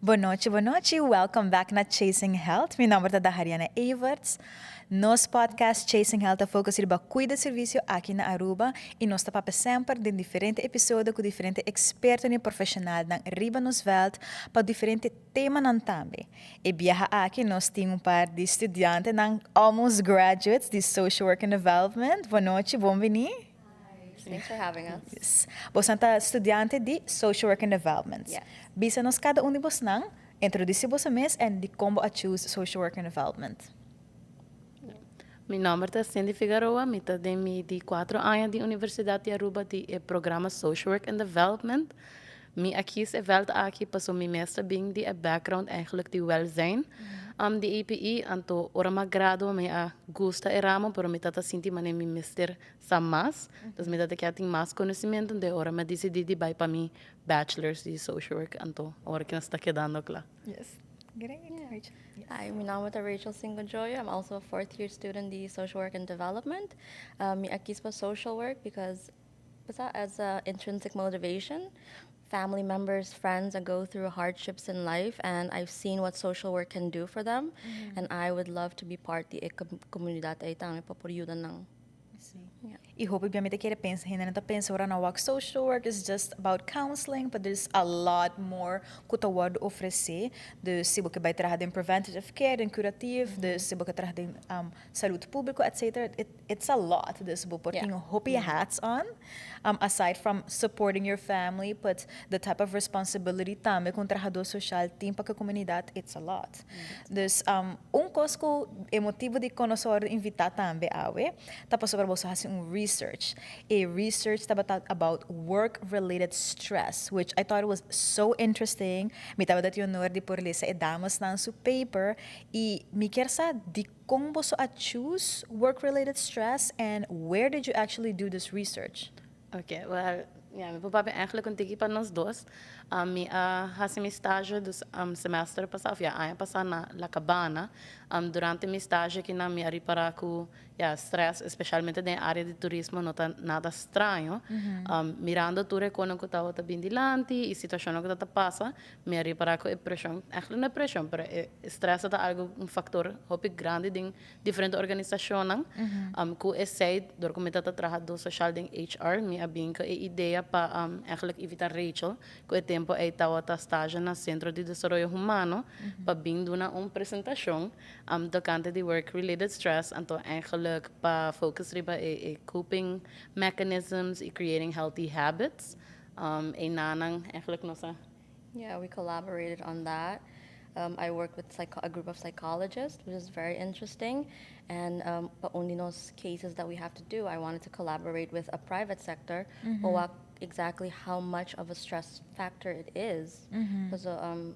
Bon nochi, bon nochi. Welcome back na Chasing Health. Mi nomber ta Dahariana Everts. Nos podcast Chasing Health ta focus riba cuido servicio aki na Aruba y nos ta papia semper den diferente episodio cu diferente experto y profesionalnan riba nos veld pa diferente temanan tambe. E biaha aki nos tin un par di studiantenan, almost graduates di Social Work and Development. Bon nochi, bon bini. Thanks for having us. Yes. Boso ta studiante di Social Work and Development. Yes. Bisa nos cada un di bosnan, introduci boso mes en di con bo a choose Social Work and Development. Mi nomber ta Cindy Figueroa, mi ta den mi di 4 aña di Universidad di Aruba di e programa Social Work and Development. Mi a kies e veld aki paso mi mes ta bin di e background eigenlijk di welzijn di EPI. Anto ora m'a gradua, mi a gusta e ramo, pero mi tata sinti mane mi mester sa mas. Dus mi tata kier tin mas conocimiento, de ora mi a decidi di bai pa mi bachelor's di social work, anto awor cu nos ta kedando cla. Yes. Great. Rachel. Yes. Hi, mi nomber ta Rachel Cincojoyo. I'm also a fourth year student di Social Work and Development. Mi a kies pa social work because as a intrinsic motivation, family members, friends that go through hardships in life, and I've seen what social work can do for them, and I would love to be part di e comunidad ey tambe pa por yuda nan. Si. Y hopi obviamente kier pensa, hende ta pensa ora nan wak social work is just about counseling, but there's a lot more cu ta wordo ofrece. Dus si bo kier bay traha den preventative care, den curatief, dus si bo kier traha den salud publico, etc. It's a lot. Dus bo por tin hopi hats on. Aside from supporting your family, but the type of responsibility tambe cu un trahador social tin pa cu e comunidad, it's a lot. Dus un cos cu e motibo di con nos a wordo invita tambe awe, ta pasobra boso haci un research. E research tabata about work-related stress, which I thought it was so interesting. Mi tabata tin honor di por lesa e damesnan su paper y mi kier sa di con boso a choose work-related stress and where did you actually do this research? Okay, well, ja, mi por papia eigenlijk un tiki pa nos dos. Mi a haci mi stage dus semester pasa, of ja, aña pasa na La Cabana. Durante mi stage akinan mi a ripara cu, ja, stress, especialmente den area di turismo, no ta nada straño. Mirando tur e conan cu tabata bin dilanti y situacionnan cu tabata pasa, mi a ripara cu e presion, eigenlijk no e presion, pero e stress ta algo, un factor hopi grandi den diferente organisacionnan. Cu esey, door cu mi tata trahador social den HR, mi a bin cu e idea pa eigenlijk invita Rachel, cu e tempo ey tabata stage na Centro di Desaroyo Humano, pa bin duna un presentacion tocante di work-related stress, anto eigenlijk pa focus riba e coping mechanisms y creating healthy habits. Eynan eigenlijk nos a Yeah, we collaborated on that. I worked with a group of psychologists, which is very interesting. And but only those cases that we have to do, I wanted to collaborate with a private sector mm exactly how much of a stress factor it is. Because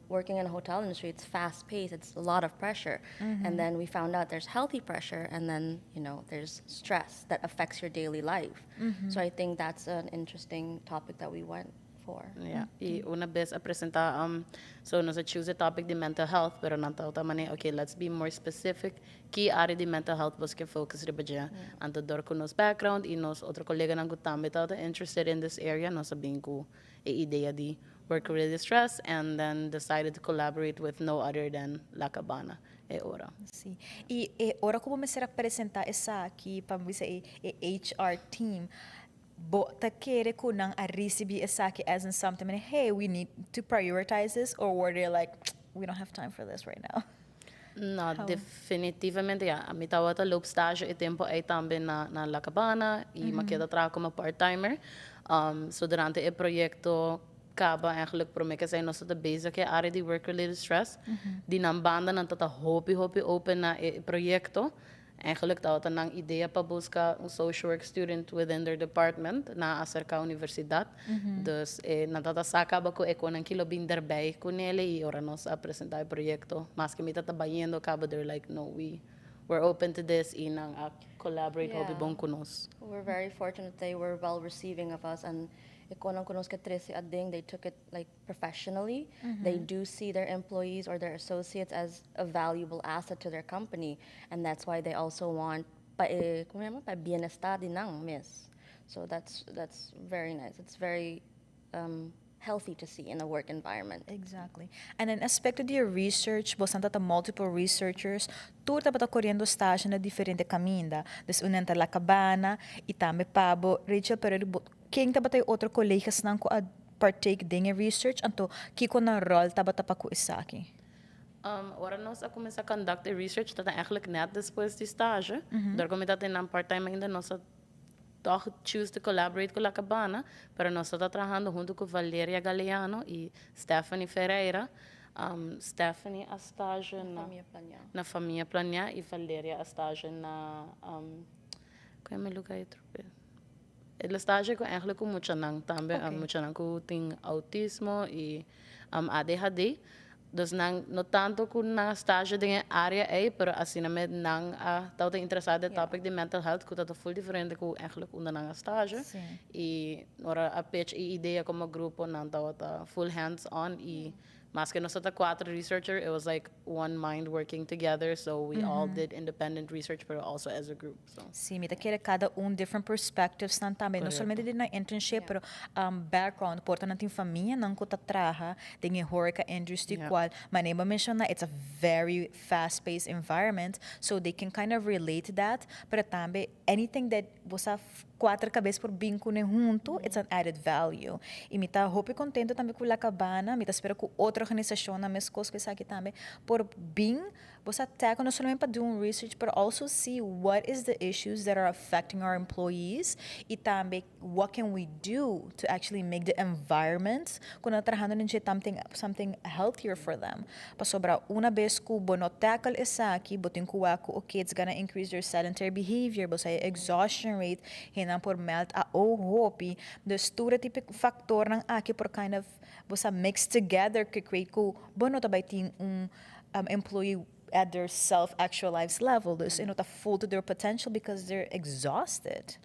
working in a hotel industry, it's fast paced, it's a lot of pressure. And then we found out there's healthy pressure, and then there's stress that affects your daily life. So I think that's an interesting topic that we went for. Yeah, y un bes a presenta, so nos a choose the topic di mental health, pero nan ta mane, "Okay, let's be more specific. Ki area di mental health boso kier focus riba dje?" Anto door cu nos background y nos otro coleganan cu tambe ta interested in this area, nos a bin cu e idea di work-related stress and then decided to collaborate with no other than La Cabana e ora. Si. Y e ora cu bo mester a presenta esaki pa bisa e HR team, bo ta kere cu nan a ricibi esaki as in something, "Hey, we need to prioritize this," or were they like, "We don't have time for this right now"? No, How? Definitivamente ja. Ami tawata loop stage e tempo ey tambe na La Cabana y mi a keda traha como part-timer. So durante e proyecto caba, eigenlijk prome cu esey nos ta bezig cu e area di work-related stress. Di nan banda nan tata hopi hopi open na e proyecto. Eigenlijk tawata nan idea pa busca un social work student within their department na acerca universidad. Dus nan tata sa caba cu e conan kilo bin erbij cu nele y ora nos a presenta e proyecto, maske mi tata bayendo caba, they're like, "No, we're open to this," y nan a collaborate hopi bon cu nos. We're very fortunate they were well receiving of us and e conan cu nos cu trece aden, they took it like professionally. They do see their employees or their associates as a valuable asset to their company, and that's why they also want pa e, con yama, pa bienestar di nan mes. So that's very nice. It's very Healthy to see in a work environment. Exactly. And in aspecto di research, bo tabata multiple researchers, tur tabata coriendo stage na diferente caminda. Dus un ta La Cabana y tambe pa bo, Rachel, pero ken tabata e otro collega's nan cu a partake den e research, anto kiko nan rol tabata pa cu esaki? Ora nos a cuminsa conduct de research, dat eigenlijk net despues di stage. Door cu mi ta part-time ainda, nos a toch choose to collaborate cu La Cabana, pero nos ta trahando hunto cu Valeria Galeano y Stephanie Ferreira. Stephanie a stage na Famia Planea. Na Famia Planea y Valeria a stage na cua ta e luga otro? El a stage cu eigenlijk cu muchanan tambe, muchanan cu tin autismo y ADHD. Dus nan no tanto cu nan stage den area ei, pero asina mes nan a tabata interesa den topic di mental health, cu ta full diferente cu eigenlijk unda nan a stage. Y ora a pitch e idea como grupo, nan tabata full hands on y maske nos ta cuater researcher, it was like one mind working together, so we all did independent research, but also as a group. So. Si, mi ta kere cada un different perspectives nan tambe, no solamente den nan internship, pero background, por ta nan tin famia nan cu ta traha den e horeca industry, cual, manera bo a menciona, it's a very fast-paced environment, so they can kind of relate to that, pero tambe anything that bo cuater cabes por bin cune hunto, it's an added value. Y mi ta hopi contento tambe cu La Cabana, mi ta spera cu otro organisacion na mescos cu esaki tambe, por bin, bo tackle no solamente pa do un research, but also see what is the issues that are affecting our employees y tambe what can we do to actually make the environment cu nan ta trahando den something healthier for them. Pasobra un bes cu bo no tackle esaki, bo tin cu ku, okay, it's gonna increase their sedentary behavior, bo sa exhaustion rate, hendenan por meld AO hopi, dus tur tipo factor nan aki por kind of bo sa mix together cu create cu bo no ta bay tin un employee at their self-actualized level, dus no ta full to their potential because they're exhausted.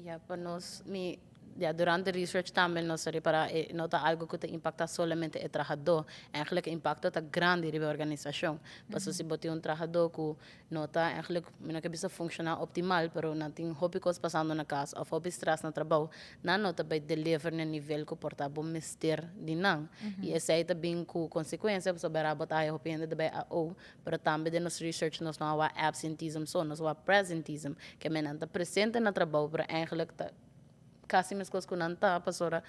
Ja, pa nos, mi, ja, durante research tambe nos a ripara, no ta algo cu ta impacta solamente e trahado. Eigenlijk impacto ta grandi riba e organisacion. Paso si bo tin un trahado cu no ta eigenlijk, mi no kier bisa funciona optimal, pero nan tin hopi cos pasando na cas, of hopi stress na trabou, nan no ta bay deliver na nivel cu por ta bo mester di nan. Y esey ta bin cu consecuencia, paso bera bo ta hopi hende ta bay AO, pero tambe den nos research nos no a wak absenteeism so, nos a wak presenteeism, kiermen nan ta presente na trabou, pero eigenlijk ta casi mescos cu nan ta, pasobra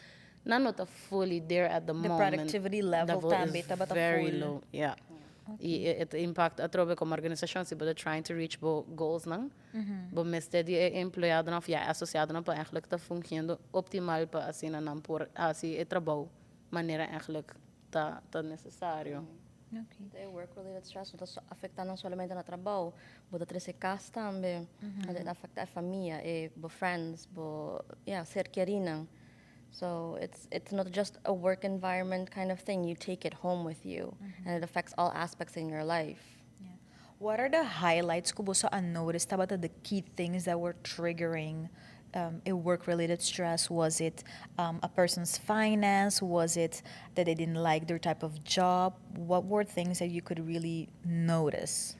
nan no ta fully there at the The moment. Productivity level tambe is tabata very full. Low, yeah. Y it impact atrobe como organisacion, si bo trying to reach bo goals nan, bo mester di empleado nan of ja, asociado nan pa eigenlijk ta funcionando optimal pa asina nan por haci e trabou manera eigenlijk ta necesario. The work-related stress no ta afecta no solamente na trabou, bo ta trece cas tambe, mm afecta e famia, e bo friends, bo, yeah, ser kerinan. So it's not just a work environment kind of thing. You take it home with you, and it affects all aspects in your life. Yeah. What are the highlights cu boso a notice about the key things that were triggering a work-related stress? Was it a person's finance? Was it that they didn't like their type of job? What were things that you could really notice?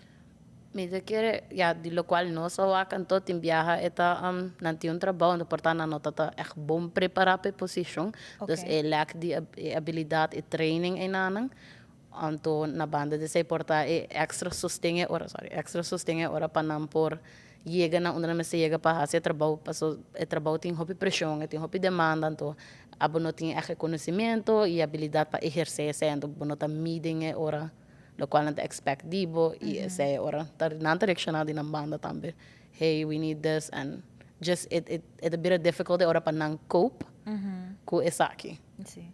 Mi ta kere, ja, di locual nos a wak anto tin biaha e ta nan tin un trabou, anto por ta nan no ta echt bon prepara pa e posicion. Dus e lack di e habilidad e training einan. Anto na banda di esey por ta e extra sosten e ora, sorry, extra sosten e ora pa nan por yega na unda nan mester yega pa haci e trabou, paso e trabou tin hopi presion, e tin hopi demanda, anto abo no tin echt conocimento y habilidad pa eherce esey, anto bo no ta midi e ora locual nan ta expect di bo y esey ora ta nan ta reacciona di nan banda tambe. "Hey, we need this," and just it a bit difficult e ora pa nan cope cu esaki. Si.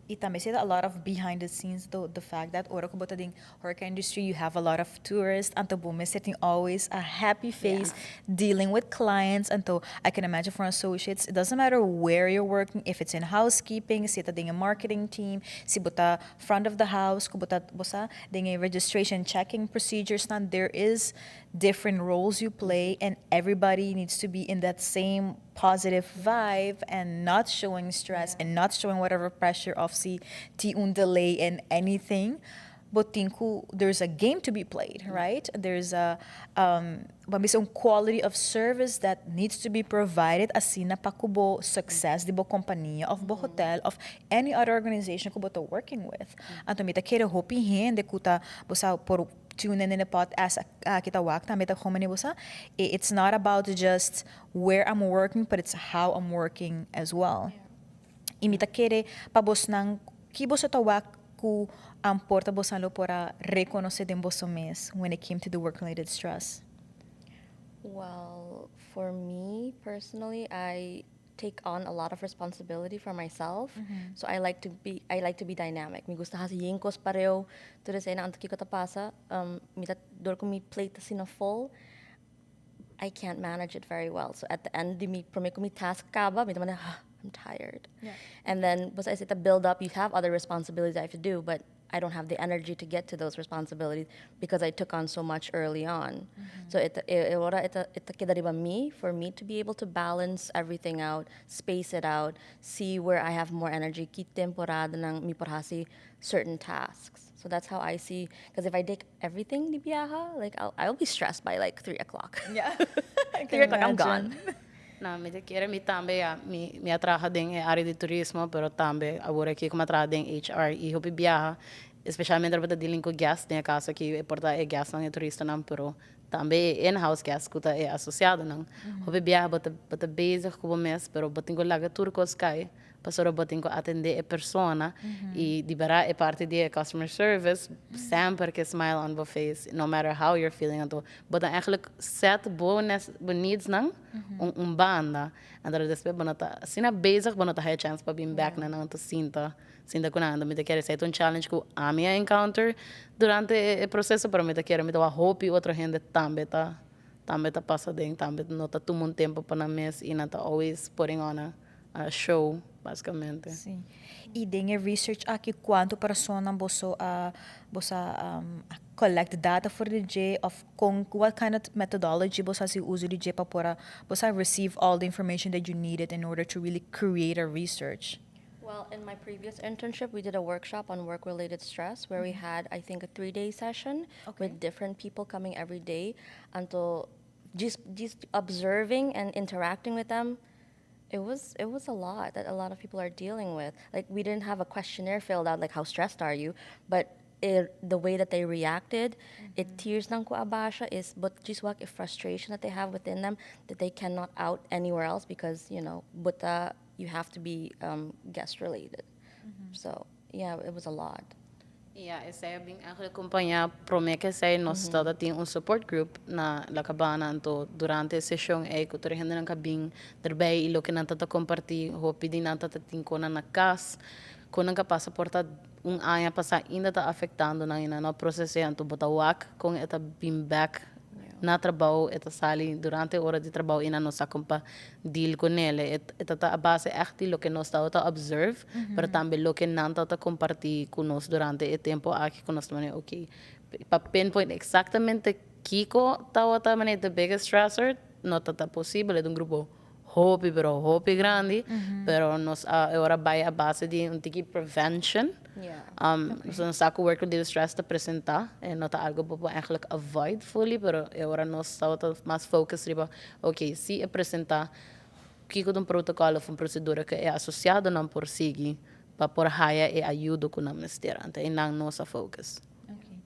Y tambe ta a lot of behind the scenes, the fact that ora cu bo ta den horeca industry, you have a lot of tourists, anto bo mester tin always a happy face dealing with clients. Anto I can imagine for associates, it doesn't matter where you're working, if it's in housekeeping, si ta den a marketing team, si bo ta front of the house, cu bo ta bo sa den a registration checking procedures nan, there is different roles you play and everybody needs to be in that same positive vibe and not showing stress and not showing whatever pressure of si tin un delay in anything. Bo tin ku there's a game to be played, right? There's a ban bisa un quality of service that needs to be provided asina pa ku bo success di bo kompania òf bo hotel òf any other organization ku bo ta working with. Anto mi ta kere hopi hende ku ta bo sa por tune in in e podcast aki ta wak tambe ta komeni bo sa it's not about just where I'm working, but it's how I'm working as well. I mi ta kere pa bosnan ki boso ta wak ku por ta boso lo por a rekonosé den boso mes when it came to the work related stress? Well, for me personally, I take on a lot of responsibility for myself. So I like to be dynamic. Mi gusta hasi yen kos pareu. Tur esei anto kiko ta pasa, mi ta dor ku mi plate asina full. I can't manage it very well. So at the end di mi promé ku mi task kaba, mi ta manda, "Ah, I'm tired." And then was I say to build up, you have other responsibilities I have to do, but I don't have the energy to get to those responsibilities because I took on so much early on. So it ora it keda riba mi for me to be able to balance everything out, space it out, see where I have more energy, ki temporada nan mi por hasi certain tasks. So that's how I see. Because if I take everything di biaha, like I'll be stressed by like 3 o'clock. 3 o'clock, I'm gone. No, mi ta kere mi tambe ya, mi a traha den área di turismo, pero tambe awor aki komo traha den HR i hopi biaha, espesialmente pa dealing ku guest, den kaso aki por ta e guest nan e turista nan, pero tambe e in-house guest ku ta e asosiado nan. Hopi biaha bo ta bezig ku bo mes, pero bo tin ku laga tur kos kai, pasobra bo tin ku atendé e persona i liberá e parti di customer service, semper ku smile on bo face, no matter how you're feeling. Anto, bo ta eigenlijk set bo needs nan un banda. Anto despues bo no ta asina bezig, bo no ta haya chance pa bin back na nan to sinta ku nan. Mi ta kere esei ta un challenge ku ami a encounter durante e proseso, pero mi ta kere mi ta hopi otro hende tambe ta pasa den, tambe no ta tuma un tempu pa nan mes i nan ta always putting on a show, básikamente. Sí. I den e research aki, kuantu persona boso a collect data for di dje of kon what kind of methodology boso a hasi uso di dje pa por a boso a receive all the information that you needed in order to really create a research? Well, in my previous internship, we did a workshop on work related stress where we had, I think, a 3-day session with different people coming every day until just observing and interacting with them. It was a lot that a lot of people are dealing with. Like, we didn't have a questionnaire filled out, like, "How stressed are you?" But the way that they reacted, it tears nan ku a basha is but just wak a frustration that they have within them that they cannot out anywhere else because bo ta you have to be guest related. So yeah, it was a lot. Ja, esei a bin eigenlijk kompañá promé ku esei nos tabatin un support group na La Cabana, anto durante e seshon ei ku tur hende nan a bin erbij i loke nan ta kompartí, hopi di nan ta tin kos na kas ku nan a pasa por ta un aña pasá ainda ta afektando nan i nan no prosesá. Anto bo ta wak kon e ta bin back na trabou, e ta sali durante ora di trabou i nan no sa kon pa deal kuné. E ta a base echt di loke nos ta observe, pero tambe loke nan ta kompartí ku nos durante e tempu aki ku nos tambe, ok, pa pinpoint eksaktamente kiko ta mane the biggest stressor no ta posibel, e un grupo hopi pero hopi grandi, pero nos a bai a base di un tiki prevention. So nos sa ku work related stress ta presentá e no ta algu bo eigenlijk avoid fully, pero awor nos ta mas focus riba, ok, si e presentá, kiko un protokolo òf un prosedura ku e asosiado nan por sigui pa por haya e ayudo ku nan mester. Anto einan nos a focus. Okay.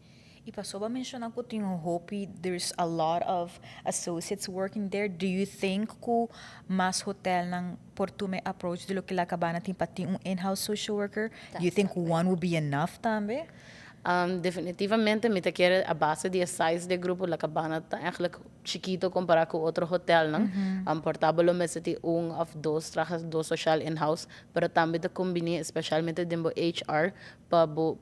I pasobra bo a menshoná ku tin hopi, there's a lot of associates working there. Do you think ku mas hotel nan por tuma approach di loke La Cabana tin pa tin un in-house social worker? Do you think Definitely. one would be enough tambe? Definitivamente, mi ta kere a base di size di grupo, La Cabana ta eigenlijk chikitu kompará ku otro hotel, no? Por ta lo mester tin un òf dos trahadó sosial in-house, pero tambe ta kombiná, espesialmente den HR, pa bo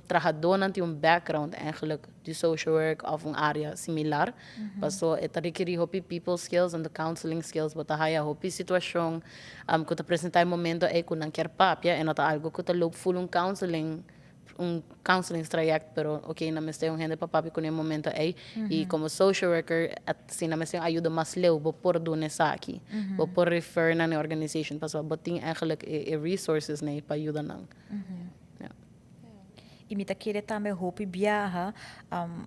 trahadó nan tin un background eigenlijk di social work òf un área similar. Paso e ta rekerí hopi people skills and the counseling skills, bo ta haya hopi situashon ku ta presentá e momento ei ku nan ke papia, e no ta algu ku ta loop full un counseling traject, pero ok, nan mester un hende pa papia kuné momento ei i komo social worker si nan mester ayudo mas leu, bo por duna esaki, bo por refer na e organization, paso bo tin eigenlijk e resources nee pa yuda nan. Ja. Y mi ta kere tambe hopi biaha,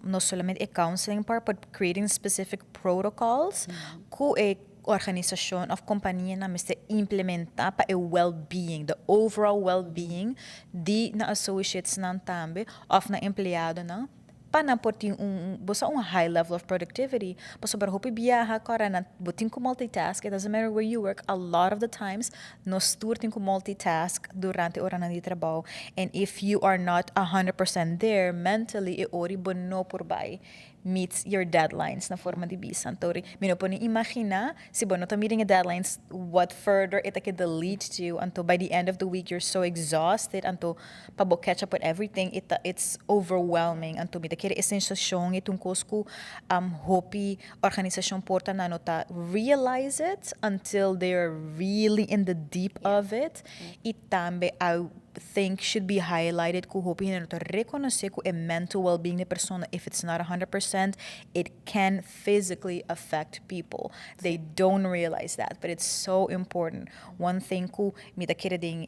no solamente e counseling part, but creating specific protocols cu e organisacion of compania nan mester implementa pa e well-being, the overall well-being di nan associates nan tambe of nan empleado nan, pa nan por tin un, bo sa, un high level of productivity. Pasobra hopi biaha cora nan bo tin cu multitask. It doesn't matter where you work, a lot of the times nos tur tin cu multitask durante ora nan di trabou, and if you are not 100% there mentally, e ori bo no por bay meet your deadlines, na forma di bisa. Anto mi no por imagina si bo no ta meeting deadlines, what further it can lead to until by the end of the week you're so exhausted, anto pa bo catch up with everything, it's overwhelming. Anto mi ta kere e sensacion ta un cos cu hopi organisacion por ta no ta realize it until they're really in the deep of it. Y tambe I think should be highlighted cu hopi hende no ta reconoce cu e mental well-being di persona, if it's not 100%, it can physically affect people. They don't realize that, but it's so important. One thing cu mi ta kere den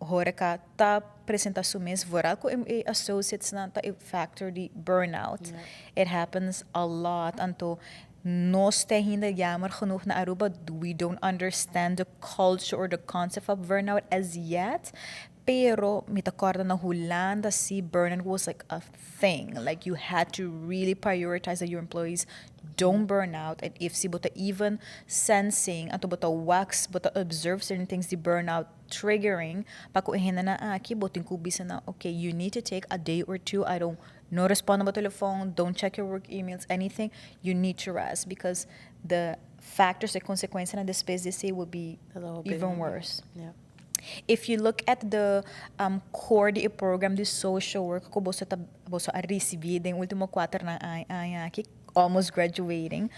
horeca ta presenta su mes vooral cu e associates nan ta e factor di burnout. It happens a lot. Anto nos te ainda, jammer genoeg na Aruba, we don't understand the culture or the concept of burnout as yet. Pero mi ta corda na Hulanda si burnout was like a thing. Like, you had to really prioritize that your employees don't burn out, and if si bo ta even sensing, anto bo ta wak, bo ta observe certain things di burnout triggering pa ku hende nan aki, bo tin ku bisa na, "Okay, you need to take a day or two. I don't no respond na telephone, don't check your work emails, anything. You need to rest," because the factors, the consequência na despues di esey will be even worse. If you look at the core di program di social work cu boso a ricibi den ultimo 4 aña aki, almost graduating,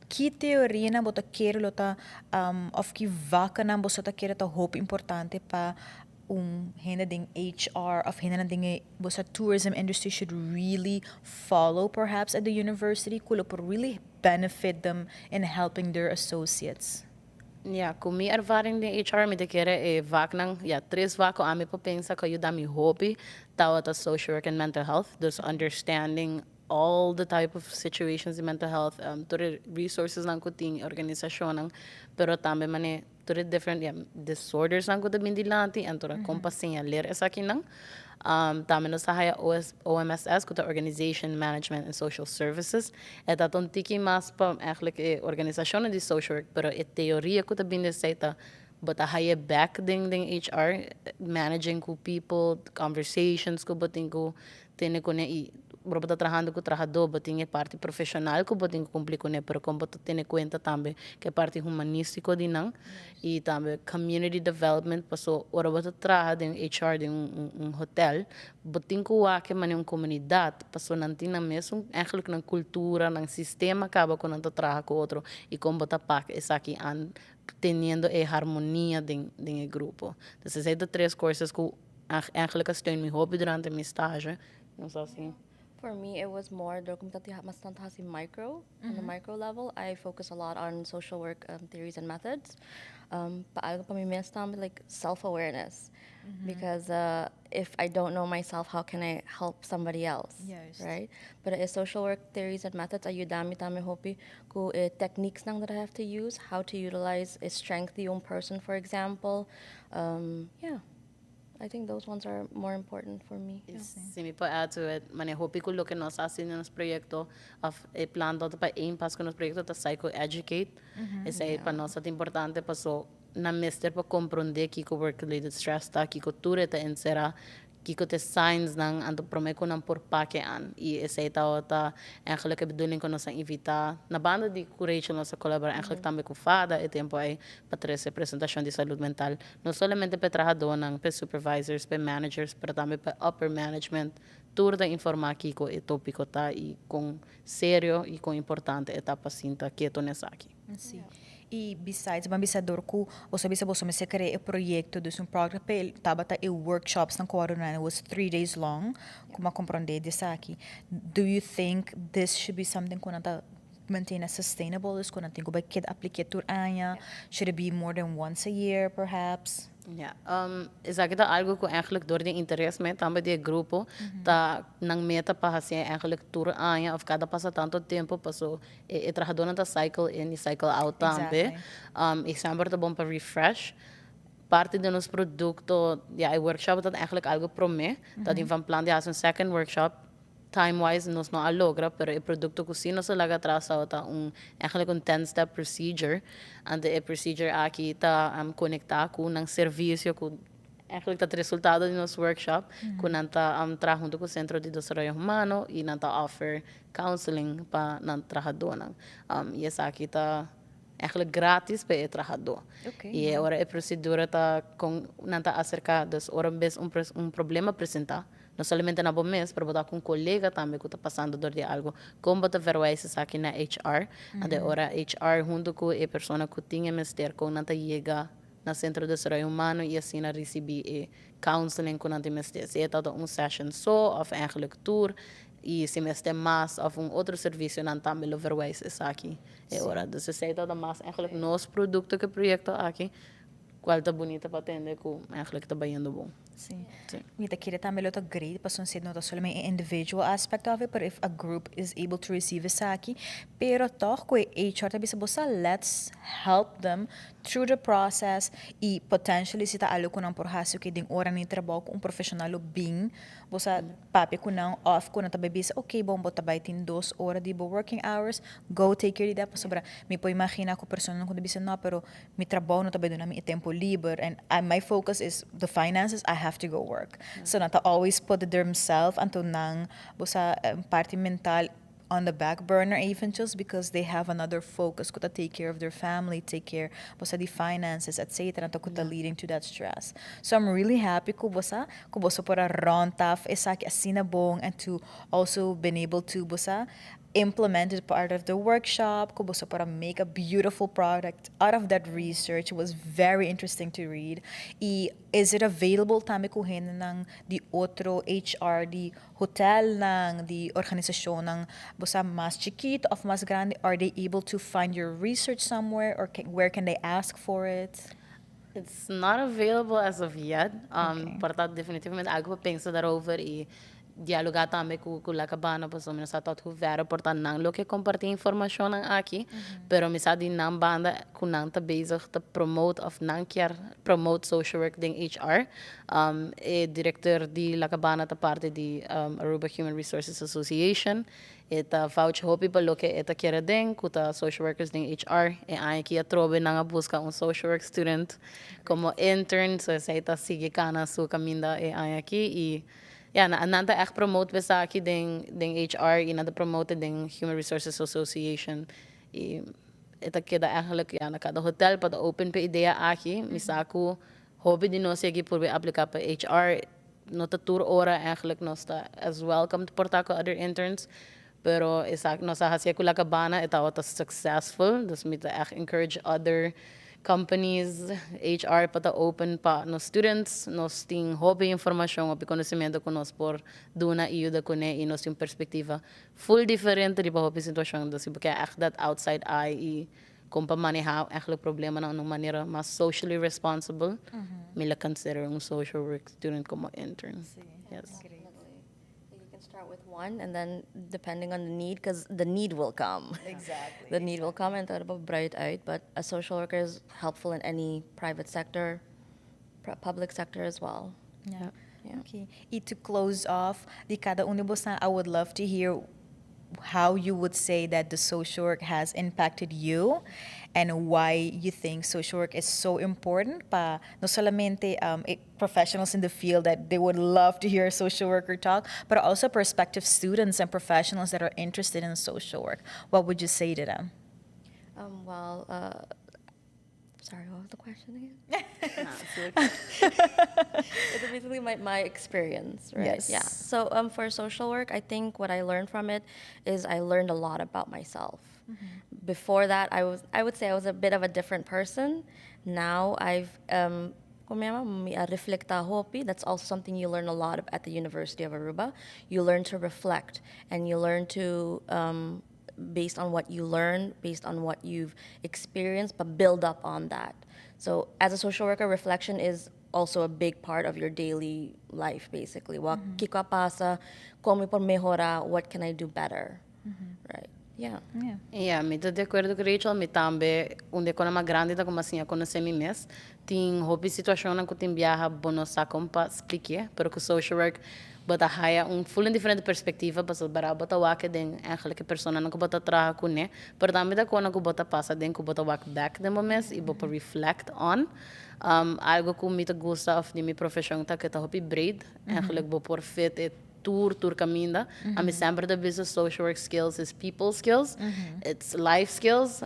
ki teoria nan bo ta kere lo ta of ki vak nan boso ta kere ta hopi importante pa un hende den HR of hende den boso tourism industry should really follow perhaps at the university, cu lo por really benefit them in helping their associates? Ja, cu mi ervaring den HR, mi ta kere e vak nan, ja, tres vak ami por pensa cu a yuda mi hopi, ta social work and mental health, dus understanding all the type of situations in mental health, tur resources nan cu tin, organisacion nan, pero tambe mane tur different, ja, disorders nan cu ta bin dilanti, en tur con pa siña leer esaki nan. Tambe nos a haya OS, OMSS, cu ta Organization, Management and Social Services. E ta un tiki mas pa eigenlijk e organisacion di social work, pero e teoria cu ta bin di ta bo ta haya back den HR, managing cu people, conversations cu bo tin cu tene cu e bo ta trahando cu trahado, bo tin e parti profesional cu bo tin cu cumpli cu ne, pero con bo tene cuenta tambe cu e parti humanistico di nan y tambe community development, paso ora bo ta traha den HR den un hotel, bo tin cu wak mane un comunidad, paso nan tin nan mes eigenlijk nan cultura, nan sistema caba cu nan ta traha cu otro y con bo ta pak esaki aan teniendo e harmonia den grupo. Dus esey ta tres courses cu eigenlijk a steun mi hopi durante mi stage. No sa asina. For me, it was more door cu mas tanto hasi micro, on the micro level. I focus a lot on social work theories and methods. But algo pa mi mes tambe, like self-awareness. Because if I don't know myself, how can I help somebody else? Right? But social work theories and methods a yuda mi tambe hopi cu techniques nan that I have to use, how to utilize a strength di un person, for example. Yeah. I think those ones are more important for me. Yeah. Si mi por add to it, mane hopi cu loke nos a haci den nos proyecto of e plan dat pa een pas cu nos proyecto ta psychoeducate. Esey pa nos ta importante, paso nan mester pa comprende kico work related stress ta, kico tur ta encera, kico ta signs nan, anto prome cu nan por pak e aan. Y esey ta eigenlijk e bedoeling cu nos a invita na banda di cu Rachel nos a colabora eigenlijk tambe cu FADA e tempo ey pa trece presentacion di salud mental, no solamente pa trahado nan, pa supervisors, pa managers, pero tambe pa upper management, tur ta informa kico e topico ta y con serio y con importante e ta pa sinta keto n'esaki. Si. Y besides, ban bisa door cu boso bisa boso mester crea e proyecto, dus un project pe tabata e workshops nan coordinate, it was 3 days long, con a comprende di esaki. Do you think this should be something cu nan ta maintain as sustainable? Dus cu nan tin cu keda aplica tur aña? Should it be more than once a year, perhaps? Ja, esaki ta algo cu eigenlijk door di interes mes tambe di e grupo ta nan meta pa haci eigenlijk tur aña of cada pasa tanto tempo, paso e trahadornan ta cycle in y cycle out tambe. Y semper ta bon pa refresh. Parti di nos producto, ja, e workshop ta eigenlijk algo prome, ta tin van plan di haci un second workshop. Time-wise nos no a logra, pero e producto cu si nos a laga atras ta eigenlijk un 10-step procedure. Anto e procedure aki ta conecta cu un servicio cu eigenlijk ta resultado di nos workshop, cu nan ta traha hunto cu Centro di Desaroyo Humano y nan ta offer counseling pa nan trahadornan. Y esaki ta eigenlijk gratis pa e trahador. Y ora e procedura ta con nan ta acerca, dus ora bes un problema presenta, no solamente na bo mes, pero bo ta cu un colega tambe cu ta pasando door di algo, con bo ta verwijzen esaki na HR, anto ora HR hunto cu e persona cu tin e mester, con nan ta yega na Centro di Desaroyo Humano y asina ricibi e counseling cu nan tin mester. Si ta un session so, of eigenlijk tur, y si mester mas of un otro servicio, nan tambe lo verwijzen esaki. E ora, dus esey ta mas eigenlijk nos producto cu e proyecto aki, cual ta bunita pa tende cu eigenlijk ta bayendo bon. Mi ta kere tambe lo ta great pasobra no ta solamente e individual aspect of it, but if a group is able to receive esaki, pero toch cu HR ta bisa bosa, let's help them through the process y potentially si ta algo cu nan por haci cu den ora di trabou cu un professional lo bin, bosa papia cu nan of cu nan ta bisa, "Ok, bon, bo ta bay tin 2 ora di bo working hours, go take care di dat," pasobra mi por imagina cu persona nan cu bisa, "No, pero mi trabou no ta bay duna mi tempo liber and my focus is the finances, I have to go work." So nan ta always put themselves anto nan bosa parti mental on the back burner even, just because they have another focus cu ta take care of their family, take care bosa di finances, etc., anto cu ta leading to that stress. So I'm really happy cu boso por a rond af esaki asina bon and to also been able to bosa implement it part of the workshop, cu boso por a make a beautiful product out of that research. It was very interesting to read. Y is it available tambe cu hendenan di otro HR, di hotelnan, di organisacionnan, bosa mas chikito of mas grandi? Are they able to find your research somewhere, or where can they ask for it? It's not available as of yet. Por tanto, definitivamente algo pa pensa daarover y dialoga tambe cu La Cabana, pasobra mi no sa tot hoeverre por ta nan lo ke comparti informacion aki, pero mi sa di nan banda cu nan ta bezig te promote of nan kier promote social work den HR. E director di La Cabana ta parti di Aruba Human Resources Association. E ta vouch hopi pa loke e ta kere den, cu ta social workers den HR. E aki atrobe nan a busca un social work student como intern, so esey ta sigui cana su caminda e aki y ja, nan ta echt promote esaki den HR y nan ta promote den Human Resources Association. Y e ta keda eigenlijk, ja, na cada hotel pa open pa e idea aki, mi sa cu hopi di nos aki por aplica pa HR, no ta tur ora eigenlijk nos ta as welcome por ta cu other interns, pero esaki nos a haci cu La Cabana, e tabata successful, dus mi ta echt encourage other companies HR pa ta open pa nos students. Nos tin hopi informacion, hopi conocimento cu nos por duna y yuda cu ne, y nos tin perspectiva full diferente di hopi situacion, dus pasobra echt that outside eye y con pa maneha eigenlijk problema na un manera mas socially responsible, mi lo consider un social work student como intern. Yes. Definitely. You can start with one, and then depending on the need, because the need will come. The need will come and dat breidt uit. But a social worker is helpful in any private sector, public sector as well. Okay. Y to close off, di cada un di boso, I would love to hear how you would say that the social work has impacted you and why you think social work is so important pa no solamente professionals in the field that they would love to hear a social worker talk, but also prospective students and professionals that are interested in social work. What would you say to them? Well, sorry, what was the question again? It's basically my experience, right? Yes. Yeah. So for social work, I think what I learned from it is I learned a lot about myself. Before that, I would say I was a bit of a different person. Now I've con yama, mi a reflecta hopi. That's also something you learn a lot of at the University of Aruba. You learn to reflect and you learn to based on what you learn, based on what you've experienced, but build up on that. So as a social worker, reflection is also a big part of your daily life, basically. What kiko a pasa, con mi por mehora, what can I do better, right? Yeah. Yeah, mi ta di acuerdo cu Rachel, mi tambe, un di e grandi ta con asina conoce mi mes. Tin hopi situacion cu tin biaha bo no sa con pa splica, pero cu social work bo ta haya un full diferente perspectiva, pasobra bo ta wak den eigenlijk persona nan cu bo ta traha cune, pero tambe ta con cu bo ta pasa den cu bo ta wak back den bo mes y bo por reflect on algo cu mi ta gusta of di mi profesion ta cu ta hopi breed, eigenlijk bo por fit e tur caminda. Ami semper ta bisa social work skills is people skills. It's life skills.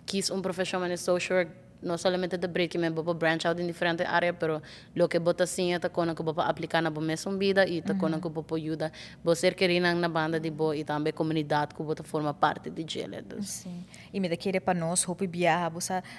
Kies un profesion den social work, no solamente ta breed, mas bo branch out den diferente area, pero loke bo ta siña ta con cu bo aplica na bo mes bida y ta con cu bo yuda bo ser keri na banda di bo y tambe comunidad cu bo forma parti di dje. Dus. Si. Y mi ta kere pa nos, hopi biaha, bo,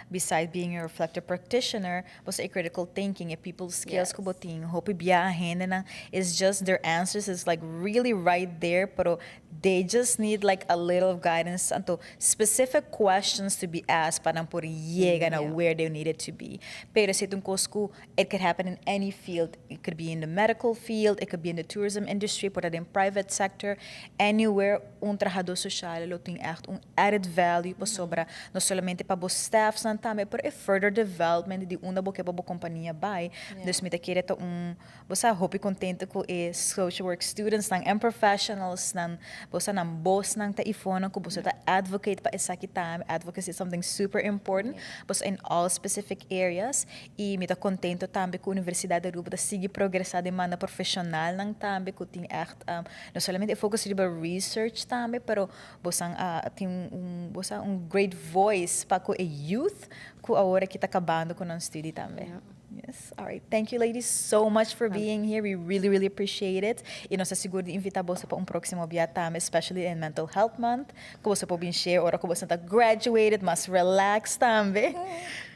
besides being a reflective practitioner, bo e critical thinking e people skills cu bo tin. Hopi biaha hende nan is just their answers is like really right there, pero they just need like a little guidance anto specific questions to be asked pa nan por yega na where they need it to be. Pero si un cos cu it could happen in any field. It could be in the medical field, it could be in the tourism industry, por den private sector, anywhere un trahador social lo tin echt un added value pasobra no solamente pa bo staff nan tambe, pero e further development di unda bo ke pa bo compania bay. Dus mi ta kere ta un bo sa hopi contento cu e social work students nan and professionals nan, bo sa, nan bos nan ta ifona cu bo ta advocate pa esaki tambe. Advocacy is something super important but in all specific areas, y mi ta contento tambe cu Universidad di Aruba ta sigui progresa di manera profesional nan tambe, cu tin echt no solamente focus riba research tambe, pero bo tin un, bo un great voice pa cu e youth cu awor cu ta cabando cu nan studie tambe. Yes. All right. Thank you, ladies, so much for being here. We really, really appreciate it. Y nos ta sigur di invita bo pa un proximo biaha tambe, especially in Mental Health Month. Cu bo por share ora cu bo ta graduated, mas relaxed tambe.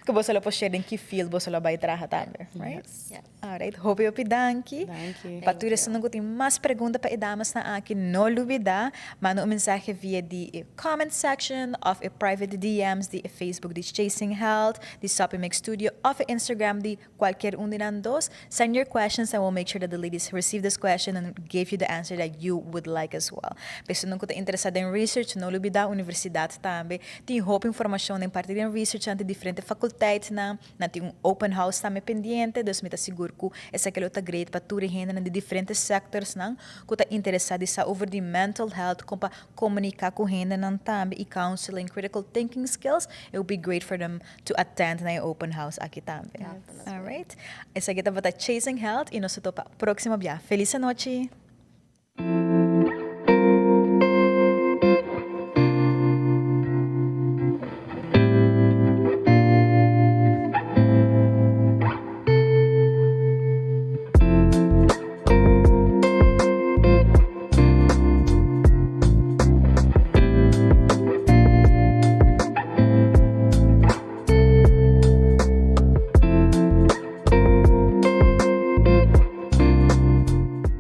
Cu bo por share den ki field bo lo bay traha tambe, right? Yes. Yes. All right. Hopi hopi danki. Danki. Pa tur esnan cu tin mas pregunta pa e damas nan aki, no lubida, manda un mensahe via di comment section of e private DMs di Facebook di Chasing Health, di Soppy Mix Studio, of Instagram di cualkier un di nan dos. Send your questions and we'll make sure that the ladies receive this question and give you the answer that you would like as well. Pa esnan cu ta interesa den research, no lubida, universidad tambe tin hopi informacion den parti di research ante diferente faculteit nan, nan tin un open house tambe pendiente, dus mi ta sigur cu esaki lo ta great pa tur hende di diferente sectors nan cu ta interesa di sa over di mental health, con pa comunica cu hende nan tambe y counseling, critical thinking skills. It would be great for them to attend na open house aki tambe. Definitely. All right. Esaki tabata Chasing Health y nos ta topa proximo biaha. Feliz nochi.